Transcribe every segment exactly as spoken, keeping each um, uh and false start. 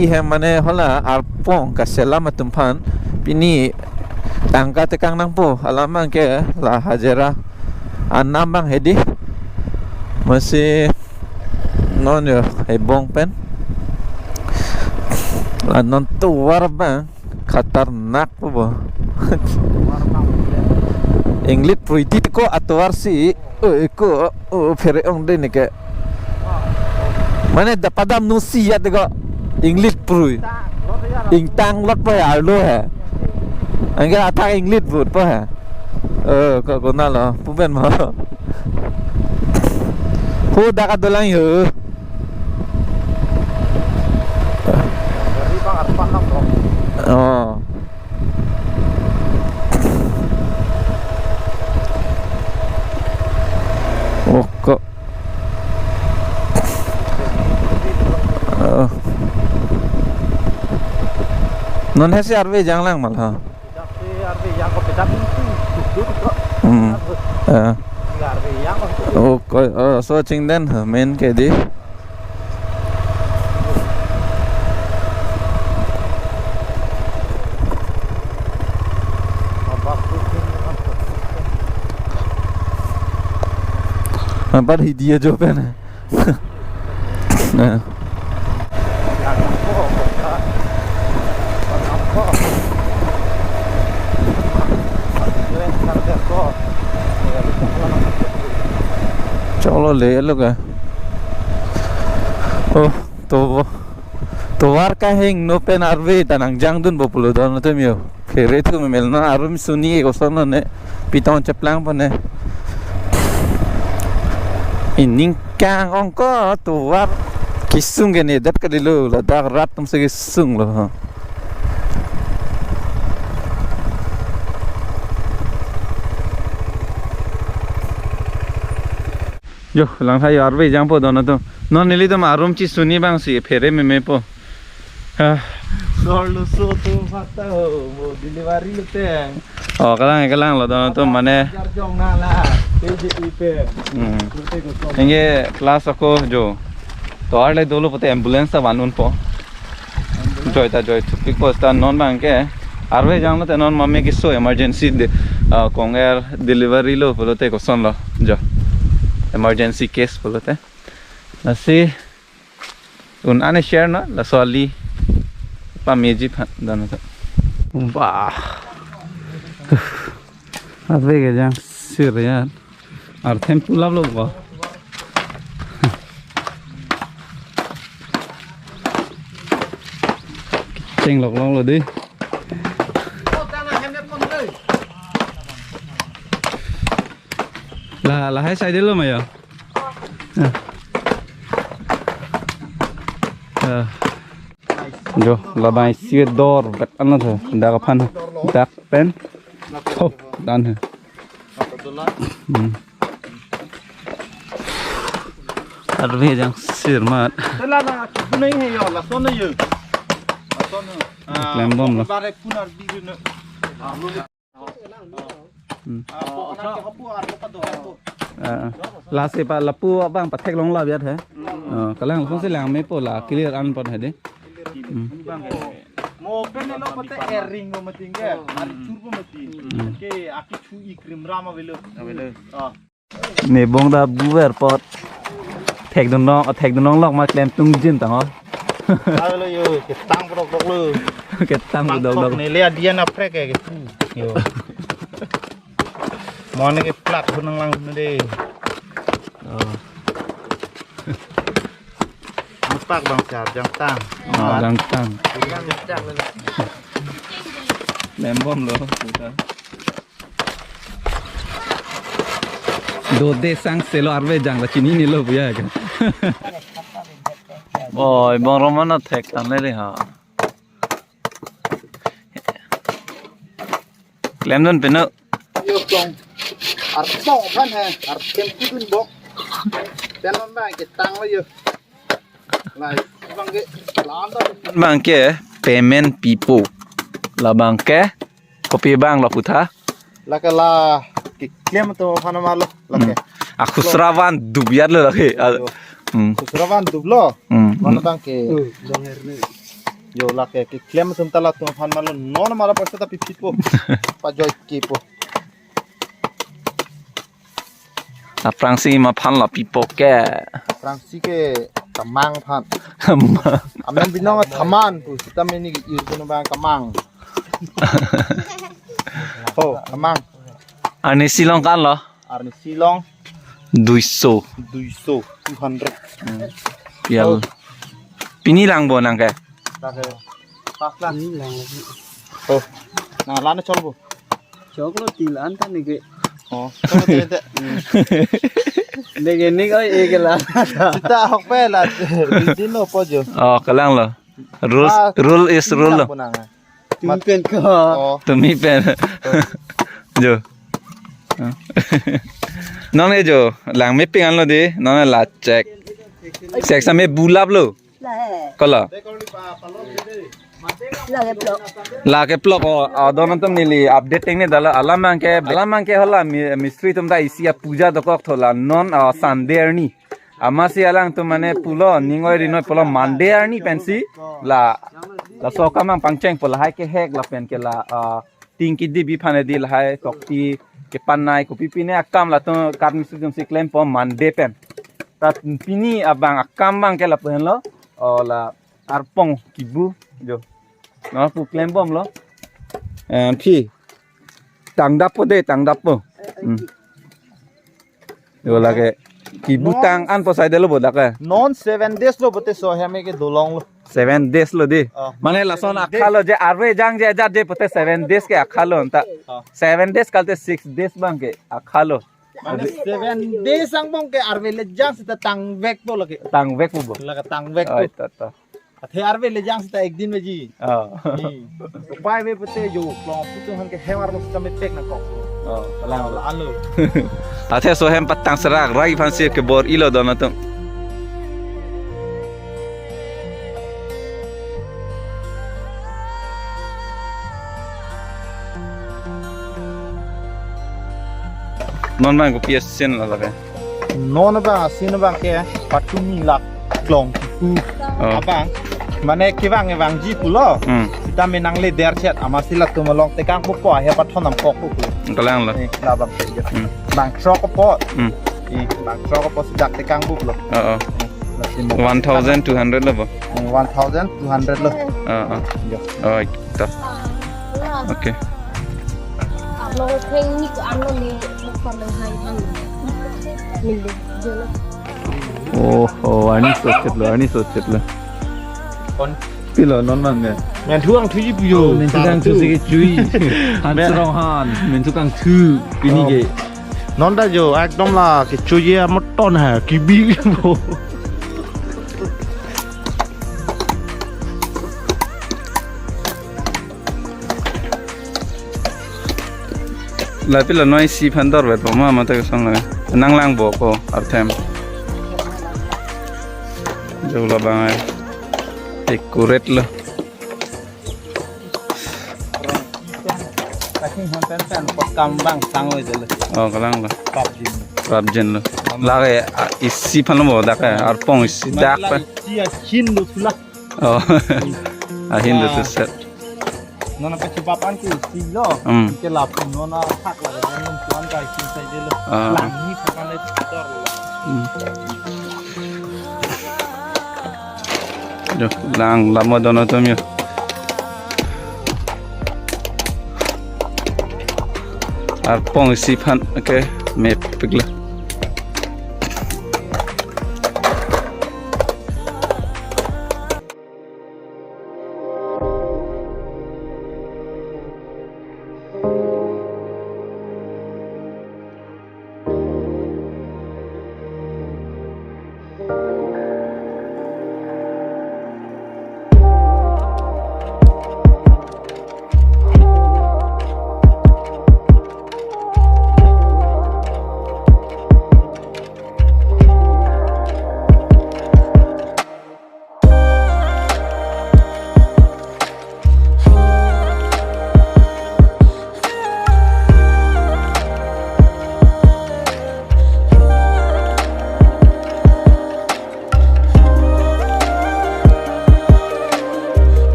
He mane hala arpong kaselam atum aphan pini tangka tekang nangpo, alam abang ke la hajira anam abang hedi. Masi non yo ebong pen. La non tovar abang khatarnak po bo. Inglit pruiti ko atovar si, eh, ko, oh, phere ongde ne ke. Mane dak padam nusi ya de ko. Inglit prui. Ingtang lot po ya arlo he. Anke athak inglit but po he. Eh, ko konatlo pupen mo. Hu dak adolang yo. Gari bang arpan nang bro. Oh. Oh, kok. Oh. Non hesi arve janglang mal ha. Pejap si arve jang ko pejap itu. Hmm. Eh. Arve jang ko. Oh, ko, oh, so chingden ha, main ke di. Apa dia jo pen? Nah. Cholo le lo ka. Oh, to tovar kehingno pen arve ta nangjangdunpo pulo don atum yo. Phere thu memel non arum suni koson lo ne. Pitong cheplangpo ne. Ining kang ong ko tovar kesung ke ne dat kalilo, ladak rat atum si kesung lo ha. Jo, langtha yo arve jangpo don atum. Non nelitum arum chesuni abang si phere memepo. Ah. Dor lo so tu fakta ho, mo delivery lo te. Oh, kalang, kalang lo don atum mane. Jar jong na la, P J I pe. Hmm. Pute ko so. Anke class ako jo. Tovar le dolo pute ambulance ta van unpo. Joi ta joi thupik posta non abang ke. Arve janglo te non mame keso emergency de, ah, kong-er delivery lo pulote koson lo. Jo. Emergency case pulote. Lasi un-an share non, laso ali pameji aphan don atum. Bah. Arve kejang sir ya. Arthem pulap lo bo. Cheng lok lok lo di. La, lahai side lo ma yo. Ah. Ah. Jo, labang isi dor vet ano tho. Dak aphan, dak pen. Hop, dan he. Hmm. Arve jang sir mat. Tela na kipunai he yo, lason na yo. Lason na. Klem bom lo. Bare punar di na. Ah, lo. Hmm. Ah, po, na ke hapu, ah, lo ka do, hapu. Ah, ah. Lasi pa lapu abang pathek long la biat he. Hmm. Ah, kalang langsung si lang mepo la clear an pot he de. Hmm. Mo pen lo pate ering mo mating ke, ari chur mo mating. Hmm. Ke aki chu i krim ram avelo. Avelo. Ah. Ne bong ta bu ver pot. Thekdun long, thekdun longlok ma klem tungjin tang o. Avelo yo, ketang prok prok lo. Ketang prok prok. Ne le adian aprek ke. Yo. Mo ne ke plat hunang lang ne de. Oh. Mutak bang siar jangtang. Oh, jangtang. Lembom lo, puta. Dode sang selo arve jang la chinine lo puya ke. Oi, bong romana thek tame ri ha. Klemdun peno. Yo kong. Arpong aphan he, arkem kudun bok. Pen non bang ketang lo yo. Lai, bang ke, lan ta. Bang ke payment pipo. Labang ke kopi bang lo putha. Lake la keklem atum aphan ma lo lake. Hmm. Akhusra van dubiat lo lake. Ah, yo. Hmm. Khusra van dublo. Hmm. Mana bang ke. Hmm, dong er ne. Yo, lake keklem atum ta latum aphan malo, non mala paisa ta piphitpo. Pajoi kepo. Aphrangsi ma aphan lo pipo ke. Aphrangsi ke kamang aphan. Kamang. Amen binong thaman pu, sitame neli ke-ir kono abang kamang. Oh, kamang. Arnisi along ko-an lo? Arnisi along. Duiso. Duiso, two hundred. Hmm. Pial. Oh. Pini langpo nang ke? Lake. Pas lang. Pini lang. Oh. Nang la-an choklo. Choklo, til-an ta neke. Oh. Choklo te te. Neke nik oi, eke la. Sita ahok pen la. Din lo po jo. Oh, kalang lo. Rules, ah, rule is rule lo. Pini langpo nang. Tumi pen ko. Oh. Tumi pen. Jo. Non ke jo, lang mepik anlo dei, non la chek. Chek same bulap lo. Lahai. Ko lo. Lake plok. Lake plok o, adon atum neli update tengne dala alam abang ke, alam abang ke hala mi-, mistri atum ta isi apuja dokok tho la non, ah, Sunday arni. Amatsi alangtum mane pulo, ning oi ri noi pulo Monday arni pensi la, laso akam abang pangchengpo, lahai kehek lapen ke la, ah, ting kidi bi aphan dei lahai tokti kepanai kopi pine akam latum kat mistri atumsi klempo Monday pen. Ta pini abang akam abang ke lapu henlo, o la arpong kibu jo. Non pu klembomlo. Eh, phi. Tangdappo dei, tangdappo. Hmm. Yo lake. Kibu non tang-an po sai dei lo bo dak ke. Non seven days lo pote Sohem ke dolong lo. Seven days lo dei. Oh. Mane lason seven days. Akha lo je arve jang je ajat je pote seven days ke akha lo anta. Oh. Seven days kalte six days abang ke akha lo. Mane seven days angbong ke arve le jang sita tangvekpo lake. Tangvekpo bo. Lake tangvekpo. Oh, to, to. Athe arve le jang sita ek din meji. Oh. Ni. Upai ave pote jo klong putung han ke hem arlo sita mepek nangkok. Oh, kalang lo. Alo. Athe Sohem patang serak rai aphansi kebor-ilo don atum. Non abang kopi asin lo lake. Non abang asin abang ke patumi lak klong kipu. Oh. Abang mane kevang evangji pulo. Hmm. Sitame nangle derchet amatsi latum along tekangpo po ahe pathon nangkokpo pu. Kalang lo. Eh, labang ke. Hmm. Bang throk po. Hmm. Eh, bang throk po sidak tekangpo pulo. Oh, oh. Eh, latum one thousand two hundred lo bo. Eh, one thousand two hundred lo. Oh, oh. Jo. Oh, to. Okay. Arlo theng ni ko arlo ni ko lo hai han. Min de jo lo. Oh, oh, arni sochet lo, arni sochet lo. Kon? Pilo non abang ke? Menthu kangthuji pu jo. Oh, menthu kangthuji kechui. Han men- Serong han, menthu kangthu pini ke. Oh. Non ta jo ekdom la kechui amoton ha, kibi bo. Lapi la noi si phan dor vet pama mata kesong la. Nang lang bo ko arthem. Jo labang ai. Accurate lo. Kaking hon pen pen pot kam abang sang oi jele. Oh, kalang lo. Prapjin. Prapjin lo. Lake, ah, isi phan lo bo dak ke, arpong isi dak pe. Isi ahin do sula. Oh. Ahin do tu set. Nona pe chupa pan ki isi lo. Hmm. Ke lapu nona thak la nona tuan ka isi sai de lo. Ah. Lang ni thak le tor lo. Hmm. Jo, lang lamo don atum jo. Arpong isi phan ke mepik lo.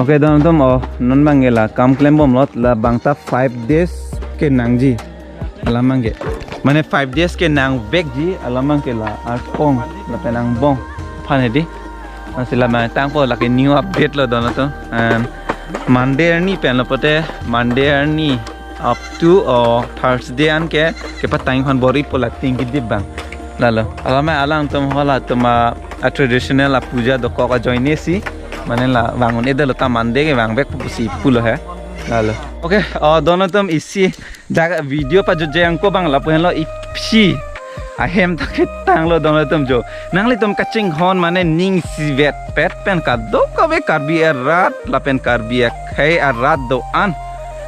Okay, don atum, oh, non abangke la kam klembomlot, la bangta five days kenangji. Alam abangke. Mane five days kenangvekji, alam abangke la arpong, lapen angbong aphan hedi. Lasi la abang tangpo, lake new update lo don atum. And Monday arni pen lo pote, Monday arni up to, oh, Thursday an ke, kepatang aphan bor-ipo la Tingkidip abang. Lalo. Alam alangtum halatum a, a traditional a puja dokok ajoine si. Mane la vang un-edetlo ta Monday ke vangvekpo pusi pulo he. Lalo. Okay, oh, don atum isi jaga video pajutje angko abang lapu henlo, iphi ahem ta ketanglo don atum jo. Nanglitum kachinghon mane ning isivetpet pen kadokave Karbi arat lapen Karbi akhei arat do-an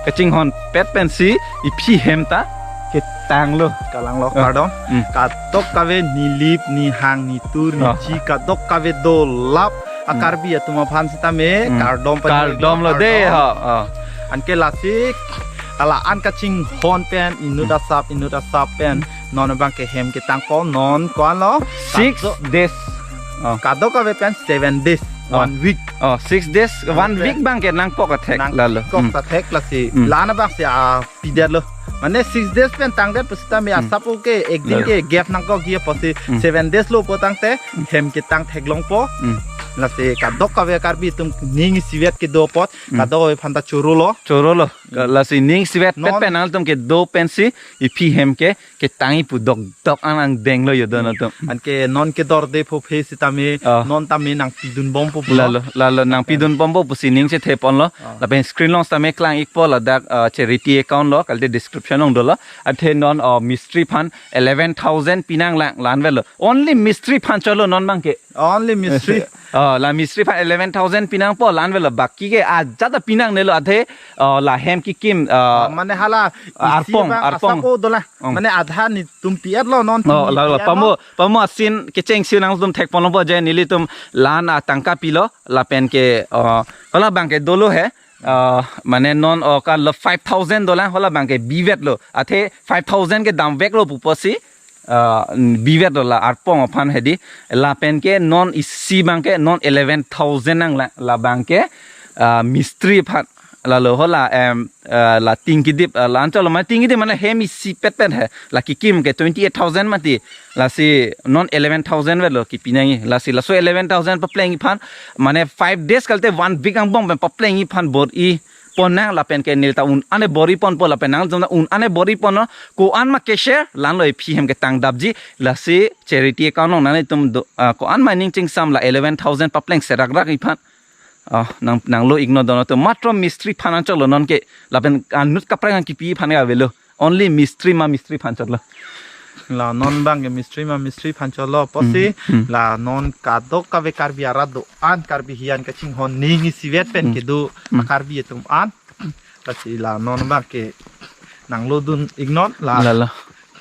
kachinghonpet pensi iphi hem ta ketanglo. Kalanglo. Oh. Kardom. Hmm. Kadokave nelip, nehang, netur, Oh. nechi, kadokave dolap a Hmm. Karbi atum aphan sitame Hmm. kardom pajir-iklo, Kardomlo de, kardom. Ha, ha. Anke lasi, ala-an kachinghon pen, inut asap, inut asap pen, non abangke hem ketangpo, non ko-anlo? Six Kado- days. Oh. Kadokave pen seven days, Oh. one week. Oh, six days, one Okay. week abangke nangkok athek Nang lalo. kok Hmm. athek lasi. Hmm. La-an abangsi, ah, pidetlo. Mane six days pen tangdet pusitame Hmm. asap ke ek din Lalo. ke gap nangkokji apotsi Hmm. seven days lo pu tangte Hmm. hem ketang theklongpo. Hmm. Lasi kadokave Karbi atum ning isivet kedo apot Hmm. kadokave aphan ta chorolo. Chorolo. Ka-, lasi ning isivetpet Non- pen nangtum kedo pensi iphi hem ke ketangji pu dokdok an angdenglo jo don atum. Anke non kedorde phophe sitame Oh. non tame nangpidunbompo pulo. Lalo, lalo nangpidunbompo pusi ning chetheponlo. Oh. Lapen screen along sitame klang-ikpo ladak, uh, charity account lo, kalite description along dolo. Athe non, uh, mistri aphan eleven thousand pinanglang, la-an avelo. Only mistri aphan chotlo non abangke. Only mistri. Oh, la mistri aphan eleven thousand pinangpo, la-an avelo, baki ke ajat ta pinangnelo athe, oh, la hem kekim, uh, Oh, mane hala isi arpong, abang arpong. asap-o dolang. Ong. Mane adha netum pi-etlo non Oh, netum la, la, pi-etlo. pamo, pamo asin kechengsi nangtum thekponlongpo je nelitum la-an atangka pilo, lapen ke, uh, hala abangke dolo he, uh, mane non, oh, kalo five thousand dolang, hala abangke bivetlo. Athe five thousand ke damveklo pu apotsi, uh, bivetlo la arpong aphan hedi. Lapen ke non isi abangke non eleven thousand nanglang, la abangke, uh, mistri aphan. Lalo hala, em, uh, la Tingkidip, uh, la-an chotlo mane Tingkidip mane hem isipetpet he. La kekim ke twenty-eight thousand mati. Lasi non eleven thousand avelo kepinangji. Lasi laso eleven thousand paplengji aphan, mane five days kalite one week angbong pen paplengji aphan bor-ipon nang lapen ke neli ta un-an-e bor-iponpo lapen nangtum ta un-an-e bor-iponnon, ko-an ma ke-share, la-anlo iphi hem ketangdapji, lasi charity account along nanglitum do, ah, ko-an ma ning chingsam la eleven thousand papleng serakrakji aphan. Ah, nang, nanglo-iknon don atum, matro mistri aphan anchotlo non ke, lapen anut kaprek an kepi aphan ke avelo. Only mistri ma mistri aphan chotlo. La non abangke mistri ma mistri aphan chotlo apotsi, Hmm, hmm. la non kadokave Karbi arat do-an, Karbi hiyan kachinghon ning isivet pen Hmm. kedo Hmm. Karbi atum an. Lasi la non abangke nanglodun-iknon la Lalo.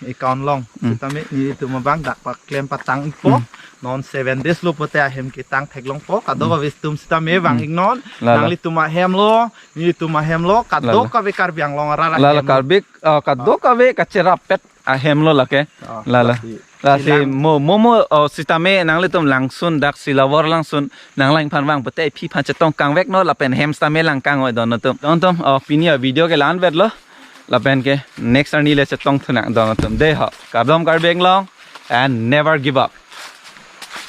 account along. Hmm. Sitame nelitum abang dak paklem patang-ikpo. Hmm. Non seven days lo pote ahem ketang theklongpo. Kadokave atum sitame vang Hmm. iknon. Lalo. Nanglitum ahem lo, nelitum ahem lo, Lalo. kadokave Karbi Anglong arat Lalo ahem lo. Karbi, uh, kadokave kacherapet ahem lo lake. Oh, Lalo. lasi. Lasi Ilang. mo, mo, mo, oh, sitame nanglitum langsun dak Silachar langsun nanglang aphan vang pote iphi aphan chetong kangveknon lapen hem sitame lang kang-oi don atum. Don atum, oh, pini a-video ke la-anvetlo. Lapen ke next arni le chetongthu nang don atum. Dei ho. Kardom Karbi Anglong and never give up.